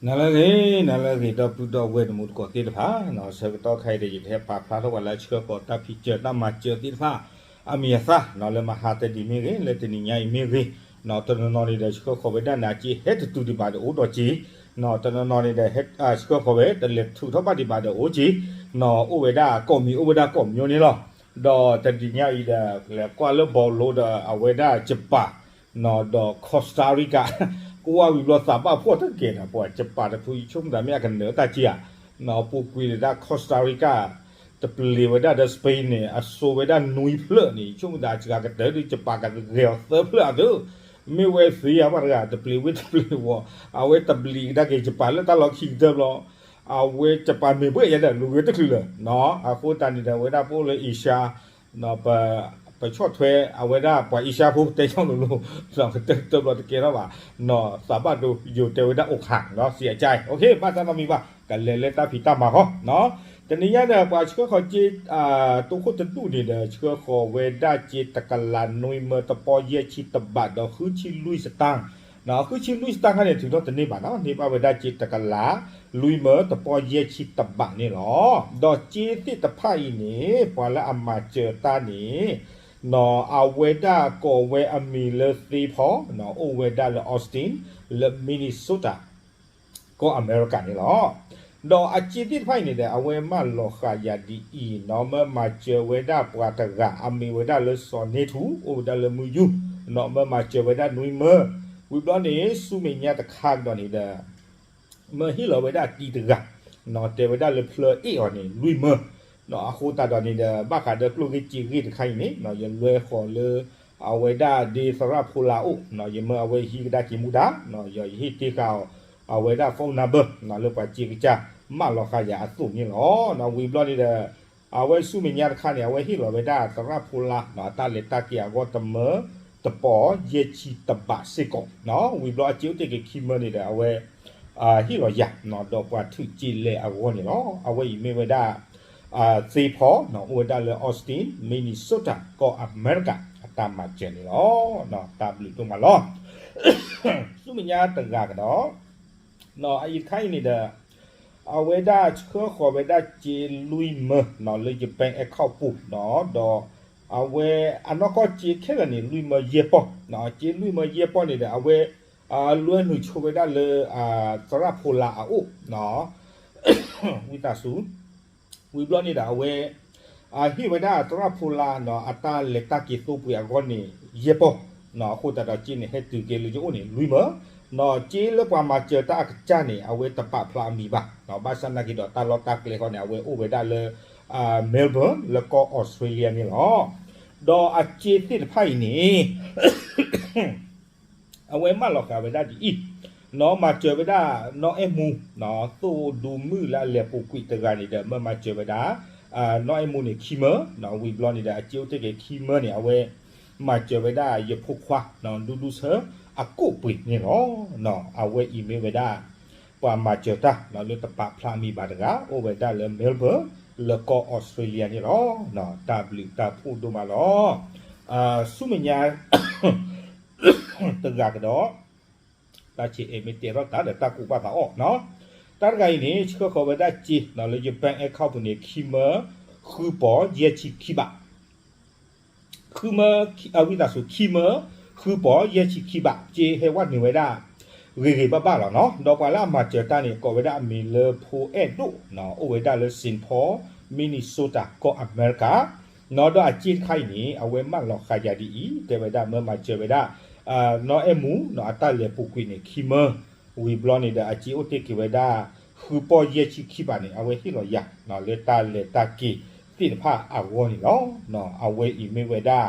နၤလၢအဂ့ၤ, နၤလၢအဂ့ၤ ဒီပုၢ်ဒီဝဲၢ်တံၤသကိးသ့ၣ်တဖၣ်, ဆၢကတီၢ်ခဲအံၤဒီး ယကဟဲပာ်ဖျါထီၣ်ပှၤလၢအဆှၢဃီၤတၢ်ဖံးစၢၤတၢ်မၤစၢၤသ့ၣ်တဖၣ် အမံၤအသၣ် လၢမဟါတနံၤမ့ၢ်ဂ့ၤ, လၢတနံၤညါအံၤမ့ၢ်ဂ့ၤ, တနီၤနီၤန့ၣ်ဒီး ဆှၢဃီၤဝဲဒၣ်န့ၣ် အစ့ဟဲတတုၤဒံးဘၣ်ဒီးအိၣ်ဒီးစ့, တနီၤနီၤန့ၣ်ဒီး ဆှၢဃီၤဝဲ တလဲၤထုးထီၣ်ဘၣ်ဒံးဘၣ်ဒီးအိၣ်စ့, အိၣ်ဝဲဒၣ်ကိးမံၤ အိၣ်ဝဲဒၣ်ကိးမံၤန့ၣ်လီၤ. ဒီးတနံၤညါအံၤဒီး လဲၤကွၢ်လၢ ball ဒီး အဝဲဒၣ် Japan ဒီး Costa Rica ကွၢ်ဝံၤဘျီသးဘၣ်ဖှီၣ်တကဲးဒီး ပှၤ Japan တဖု ယဆိကမိၣ်သးမ့ၢ်အကနၢၤတၢ်က့ဧါ, ပူၤကွံာ်ဒီး Costa Rica တပျ့ၤဝဲဒၣ်ဒီး Spain န့ၣ် အစိဝဲဒၣ်နွံဖျၢၣ်န့ၣ် ယဆိကမိၣ်သးစှၤကတၢၢ်ဒီး Japan ကဂဲၤအီၤသၢဖျၢၣ်အသိး, မ့ၢ်ဝဲသ့ဧါ ပှၤတဂၤ တပျ့ၤဝ့တပျ့ၤဝီၤ, အဝဲတပျ့ၤကဒါက့ၤ Japan လၢတၢ်လီၢ်ခံကတၢၢ်ဘျီ အဝဲ Japan မ့ၢ်ဘၣ်ယၤဒီး လူၤဂ့ၤတချုးလၢၤ, အဃိသတးန့ၣ်ဒီး အဝဲဒၣ်ပအိၣ်လၢ Asia ပဆီၣ်ထွဲအဝဲဒၣ်ပှၤ Asia ဖိတဲညီလိၤလိၤ, ကတၢၢ်ကတၢၢ်ဘျီတကဲထီၣ်ဘၣ်, သးဘၣ်ဒိယိၤတဲဝဲဒၣ်အိၣ်ခါ, စံးအကါအံၤ ဘၣ်တၢ်နီတမံၤဘၣ်, ကလဲၤလၢတၢ်ဖံးတၢ်မၤဃီ, တနံၤညါဒီး ပှၤဆှၢဃီၤစ့ တိခိၣ်တဒူၣ်န့ၣ်ဒီး ဆှၢဃီၤဝဲဒၣ်စ့တကလးနွံမၢတပီယဲၢ်ဆံတဘးဒီးဃုဆံလွံၢ်စတၢၣ်, ဃုဆံလွံၢ်စတၢၣ်ခါန့ၣ် ထုးထီၣ်တန့ၢ်ဘၣ်နီၤ, န့ၢ်ဘၣ်ဝဲဒၣ်စ့တကလးလွံၢ်မၢတပီယဲၢ်ဆံတဘးန့ၣ်လီၤ. ဒီးစ့သ့ၣ်တဖၣ်အံၤန့ၣ် ပှၤလၢအမၤစၢၤတၢ်န့ၣ် အဝဲဒၣ်ကိးဝဲအမံၤလၢသ့ဖီ, အိၣ်ဝဲဒၣ်လၢ Austin လၢ Minnesota ကီၢ်အမဲရကၤန့ၣ်လီၤ. ဒီးအစ့သ့ၣ်တဖၣ်အံၤန့ၣ်ဒီး အဝဲမၢလီၤဃာ်ယၤဒ်အံၤနီၤ, မၢမၤစၢၤဝဲဒၣ်ပှၤတဂၤ အမံၤဝဲဒၣ်လၢစီၤန့ထူ, အိၣ်ဝဲဒၣ်လၢမုၢ်ယူၢ်, မၢမၤစၢၤဝဲဒၣ်နွံမၢ, ဝံၤဘျီန့ၣ် ဆူမဲာ်ညါတခါကဒီးန့ၣ်ဒီး မၢဟ့ၣ်လီၤဝဲဒၣ်တံၤတဂၤ, တဲဝဲဒၣ်လၢဖျၢအ့ၣ်အီၤန့ၣ် လွံၢ်မၢ, အဃိသတးဒီးန့ၣ်ဒီး ဘၣ်ဃးဒီးကျိၣ်ဂ့ၢ်စ့ဂ့ၢ်တခါအံၤန့ၣ် ယလွဲဃီၤလၢ အဝဲဒၣ်ဒ့သရၣ်ဖိလါအိၣ်, ယမၢအဝဲဟံးကဒါက့ၤမူဒါ, ယဟ့ၣ်တ့ဃာ်အီၤ အဝဲဒၣ် phone number လၢပှၤစ့ကစၢ် မၢလီၤဃာ်ယၤအသိးန့ၣ်လီၤ. ဝံၤဘျီန့ၣ်ဒီး အဝဲဆူမဲာ်ညါတခါန့ၣ် အဝဲဟ့ၣ်လီၤဝဲဒၣ်သရၣ်ဖိလါ အတၢ်လဲၤတၢ်က့ၤအဂီၢ်တမၢတပီယဲၢ်ဆံတဘးစ့ၢ်ကီး, ဝံၤဘျီအစ့အိၣ်တ့ၢ်က့ၤခံမၢန့ၣ်ဒီး အဝဲ ဟ့ၣ်လီၤယၤ ဒီးပှၤထုးစ့လဲအဂီၢ်န့ၣ်လီၤ. အဝဲအံၤမ့ၢ်ဝဲဒၣ် သ့ဖီ အိၣ်ဝဲဒၣ်လၢ Austin Minnesota ကီၢ်အမဲရကၤ အတၢ်မၤစၢၤန့ၣ်လီၤ. တၢ်ဘျုးဒိၣ်မးလီၤ. ဆူမဲာ်ညါတဂၤကဒီး အအံၤတခါအံၤန့ၣ်ဒီး အဝဲဒၣ်ဆှၢဃီၤဝဲဒၣ်စ့လွံၢ်မၢ လၢယ bank account ပူၤ ဒီး အဝဲအနီၢ်ကီၢ်စ့ခဲလၢာ်န့ၣ် လွံၢ်မၢယဲၢ်ပီၢ်, စ့လွံၢ်မၢယဲၢ်ပီၢ်န့ၣ်ဒီး အဝဲ လွဲနုာ်ဆိဝဲဒၣ်လၢ သရၣ်ဖိလါအအိၣ် ဝံသးစူၤ ဝံၤဘျီန့ၣ်ဒီး အဝဲ ဟ့ၣ်ဝဲဒၣ်သရၣ်ဖိလါ အတၢ်လဲၤတၢ်က့ၤသိပှ့ၤအဂီၢ်န့ၣ် ယဲၢ်ပီၢ်, အဃိသတးဒီးစ့န့ၣ် ဟဲတုၤက့ၤလၢယအိၣ်န့ၣ် လွံၢ်မၢ, စ့လၢပှၤမၤစၢၤတၢ်အကစၢ်န့ၣ် အဝဲတပာ်ဖျါအမံၤဘၣ်, ဘၣ်ဆၣ်နာ်က့ၤဒီးတၢ်လီၢ်တၢ်ကျဲဃီန့ၣ် အဝဲအိၣ်ဝဲဒၣ်လၢ Melbourne လၢကီၢ် Australia န့ၣ်လီၤ. ဒီးအစ့သ့ၣ်တဖၣ်အံၤန့ၣ် အဝဲမၢလီၤဃာ်ဝဲဒၣ်ဒ်အံၤ, နီၢ်မၤစၢၤဝဲဒၣ် နီၢ်အဲၣ်မူ သိၣ်ဒူမုၣ်လၢအလဲၤပူၤကွံာ်တဂၤန့ၣ်ဒီး မၢမၤစၢၤဝဲဒၣ် နီၢ်အဲၣ်မူန့ၣ်ခံမၢ, ဝံၤဘျီန့ၣ်ဒီး အစ့အိၣ်တ့ၢ်က့ၤခံမၢန့ၣ် အဝဲ မၤစၢၤဝဲဒၣ်ယဖိခွါ ဒူဒူဆၢ အကိၣ်ပှ့ၤန့ၣ်လီၤ. အဝဲအံၤမ့ၢ်ဝဲဒၣ် ပှၤမၤစၢၤတၢ်လၢတပာ်ဖျါမံၤဘၣ်တဂၤ အိၣ်ဝဲဒၣ်လၢ Melbourne လၢကီၢ် Australia န့ၣ်လီၤ. တၢ်ဘျုးတၢ်ဖှိၣ်ဒိၣ်မးလီၤ. ဆူမဲာ်ညါ တဂၤကဒီး တၢ်ဆံးအဲၣ်မ့ၢ်တဲထီၣ်တၢ်ဒီးတၢ်ကူးဘၣ်သးအီၣ်, တၢ်တဂၤအံၤန့ၣ် ဆှၢဃီၤဝဲဒၣ်စ့ လၢယ bank account ပူၤန့ၣ် ခံမၢ ဃုပီၢ်ယဲၢ်ဆံခံဘး ဃုမၢ ဝံသးစူၤ ခံမၢ ဃုပီၢ်ယဲၢ်ဆံခံဘး စ့ဟဲဝဲနုာ်ဝဲဒၣ် ဂ့ၤဂ့ၤဘၣ်ဘၣ်လီၤနီၤ. ဒီးပှၤလၢအမၤစၢၤတၢ်န့ၣ် ကိးဝဲဒၣ်အမံၤလၢဖိအဲၣ်ဒိၣ်, အိၣ်ဝဲဒၣ်လၢ Saint Paul Minnesota ကီၢ်အမဲရကၤ, ဒီးအစ့တခါအံၤန့ၣ် အဝဲမၢလီၤဃာ်ယၤဒ်အံၤ တဲဝဲဒၣ်မၢမၤစၢၤဝဲဒၣ် နီၢ်အဲၣ်မူ အတၢ်လဲၤပူၤကွံာ်န့ၣ် ခံမၢ ဝံၤဘျီန့ၣ်ဒီး အစ့အိၣ်တ့ၢ်က့ၤဝဲဒၣ် ဃုပီၢ်ယဲၢ်ဆံခံဘးန့ၣ် အဝဲဟ့ၣ်လီၤယၤ လၢတၢ်လဲၤတၢ်က့ၤသ့ၣ်တဖၣ်အဂီၢ်န့ၣ်လီၤ. အဝဲအံၤမ့ၢ်ဝဲဒၣ်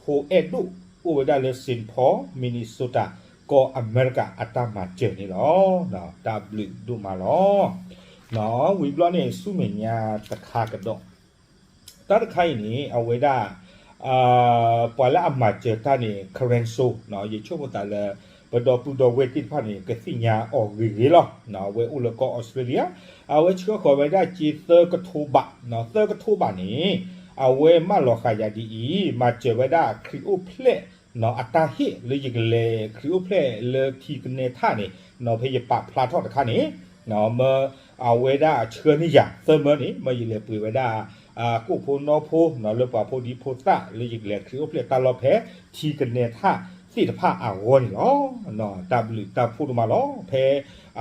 ဖိအဲၣ်ဒိၣ် အိၣ်ဝဲဒၣ်လၢ Saint Paul Minnesota ကီၢ်အမဲရကၤ အတၢ်မၤစၢၤန့ၣ်လီၤ. တၢ်ဘျုးဒိၣ်မးလီၤ. ဝံၤဘျီန့ၣ် ဆူမဲာ်ညါတခါကဒီး တၢ်တခါအံၤန့ၣ် အဝဲဒၣ် ပှၤလၢအမၤစၢၤတၢ်န့ၣ် Karen So ယဆိကမိၣ်သးလၢ ပဒီပုၢ်ဒီဝဲၢ်သ့ၣ်တဖၣ်န့ၣ် ကသ့ၣ်ညါအီၤဂ့ၤဂ့ၤလီၤ. အဝဲအိၣ်လၢကီၢ်အီစထြ့လယါ, အဝဲဆှၢဃီၤဝဲဒၣ်စ့သၢကထိဘး, သၢကထိဘးန့ၣ် အဝဲမၢလီၤဃာ်ယၤဒ်အံၤ မၤစၢၤဝဲဒၣ်ခရံာ်အိၣ်ဖျဲၣ် အတၢ်ဟ့ၣ်လၢယကလဲၤခရံာ်အိၣ်ဖျဲၣ်လၢထံကနဲထၣ်န့ၣ် ဖဲယပာ်ဖျါထီၣ်တခါန့ၣ် မ့ၢ်အဝဲဒၣ်ဆှၢန့ၢ်ယၤသၢမၢန့ၣ် မ့ၢ်ယလဲၤပှ့ၤဝဲဒၣ် ကိၣ်ဖိနီဖိ လၢပှၤဖိဒံဖိသၣ်လၢယကလဲၤခရံာ်အိၣ်ဖျဲၣ်တၢ်လီၢ်ဖဲထံကနဲထၣ်သ့ၣ်တဖၣ်အဂီၢ်န့ၣ်လီၤ. တၢ်ဘျုးတၢ်ဖှိၣ်ဒိၣ်မးလီၤ. ဖဲ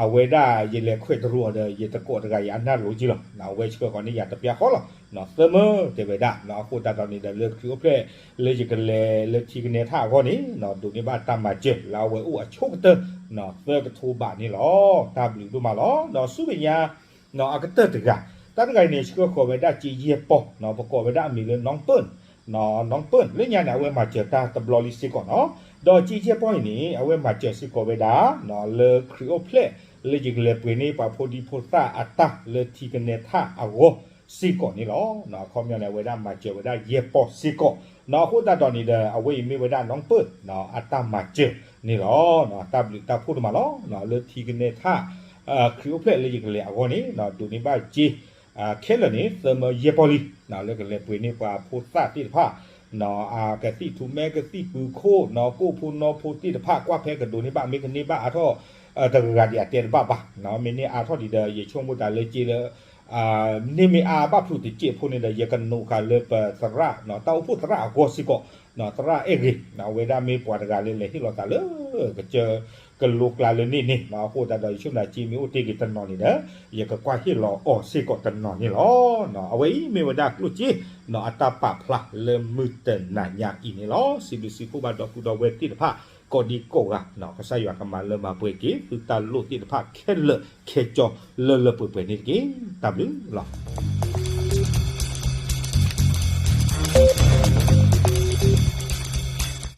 အဝဲဒၣ်ယလဲၤခွဲးတရူးအီၤဒီး ယတကိးတဂၤယၤအနၢ်လိၤက့လီၤ. အဝဲဆှၢဃီၤန့ၢ်ယၤတပျၢ်ဃီလီၤ. သၢမၢတဲဝဲဒၣ် အဃိသတးဒီးန့ၣ်ဒီးလၢခရံာ်အိၣ်ဖျဲၣ်လၢယကလဲၤလၢထံကနဲထၣ်အဂီၢ်န့ၣ် ဒိးန့ၢ်ဘၣ်တၢ်မၤစၢၤလၢအဝဲအိၣ်အဆိကတၢၢ် သၢကထိဘးန့ၣ်လီၤ. တၢ်ဘျုးဒိၣ်မးလီၤ. ဒီးဆူမဲာ်ညါ အကတၢၢ်တဂၤ, တၢ်တဂၤအံၤန့ၣ် ဆှၢဃီၤဝဲဒၣ်က့ယဲၢ်ပီၢ်, ပကိးဝဲဒၣ်အမံၤလၢ နီၢ်ပၢၢ်, နီၢ်ပၢၢ် လၢညါန့ၣ် အဝဲမၤစၢၤတၢ်တဘျီလံစ့ၢ်ကီးနီၤ. ဒီးက့ယဲၢ်ပီၢ်အံၤန့ၣ် အဝဲမၤစၢၤစ့ၢ်ကီးဝဲဒၣ် လၢခရံာ်အိၣ်ဖျဲၣ်လၢယကလဲၤပှ့ၤန့ၢ်ပှၤဖိဒံဖိသၣ်အတၢ်လၢထံကနဲထၣ်အဂီၢ်စ့ၢ်ကီးန့ၣ်လီၤ. အခီပညီန့ၣ် အဝဲဒၣ်မၤစၢၤဝဲဒၣ်ယဲၢ်ပီၢ်စ့ၢ်ကီးနီၤ. အဃိသတးဒီးန့ၣ်ဒီး အဝဲအံၤမ့ၢ်ဝဲဒၣ်နီၢ်ပၢၢ် အတၢ်မၤစၢၤန့ၣ်လီၤ. တၢ်ဘျုးတၢ်ဖှိၣ်ဒိၣ်မးလီၤ. လၢထံကနဲထၣ် ခရံာ်အိၣ်ဖျဲၣ်လၢယကလဲၤအဂီၢ်န့ၣ် ဒိးန့ၢ်ဘၣ်က့ ခဲလၢာ်န့ၣ် သၢမၢယဲၢ်ပီၢ်လံ လၢကလဲၤပှ့ၤန့ၢ်ပှၤဖိသၣ်သ့ၣ်တဖၣ် ကသံၣ်ထူမဲကသံၣ်ပူၤခိၣ်နီၤ ကိၣ်ဖိနီဖိသ့ၣ်တဖၣ် ကွၢ်ဖဲကဒိးန့ၢ်ဘၣ် မ့ၢ်ကန့ၢ်ဘၣ်အါထီၣ် တဂၤဂၤဒံးအတဲတဘၣ်ဘၣ်. မ့ၢ်န့ၢ်အါထီၣ်ဒံးဒီး ယဆိကမိၣ်တၢ်လၢက့လၢ န့ၢ်မ့ၢ်အါဘၣ်ဖုးတစဲးဖိန့ၣ်ဒီး ယကနိးဃာ်လၢပသရၣ် တၢ်အိၣ်ဖှိၣ်သရၣ်အဂီၢ်စ့ၢ်ကီး သရၣ်အဲၣ်ဂ့ၤ အဝဲဒၣ်မ့ၢ်ပှၤတဂၤလၢလဲၤဟ့ၣ်လီၤသးလၢ ကစၢၢ်ကလိကျါလၢန့ၣ်န့ၣ် အဃိသတးဒီး ယဆိကမိၣ်တၢ်က့မ့ၢ်အိၣ်တ့ၢ်က့ၤတနီၤန့ၣ်ဒီး ယကကွၢ်ဟ့ၣ်လီၤအီၤစ့ၢ်ကီးတနီၤန့ၣ်လီၤ. အဝဲအံၤမ့ၢ်ဝဲဒၣ်ကျိၣ်စ့ အတၢ်ပာ်ဖျါလၢမုၢ်တနၤညါအံၤန့ၣ်လီၤ. စံးဘျုးစံးဖှိၣ်ဘၣ်ဒီပုၢ်ဒီဝဲၢ်သ့ၣ်တဖၣ် ကိးဒံကိးဂၤ ကစၢ်ယွၤကမၤလၢမၤပှဲၤက့ၤ သုတၢ်လိၣ်သ့ၣ်တဖၣ်ခဲလၢာ်ခဲဆ့ လၢလၢပှဲၤပှဲၤန့ၣ်တက့ၢ်. တၢ်ဘျုးလီၤ.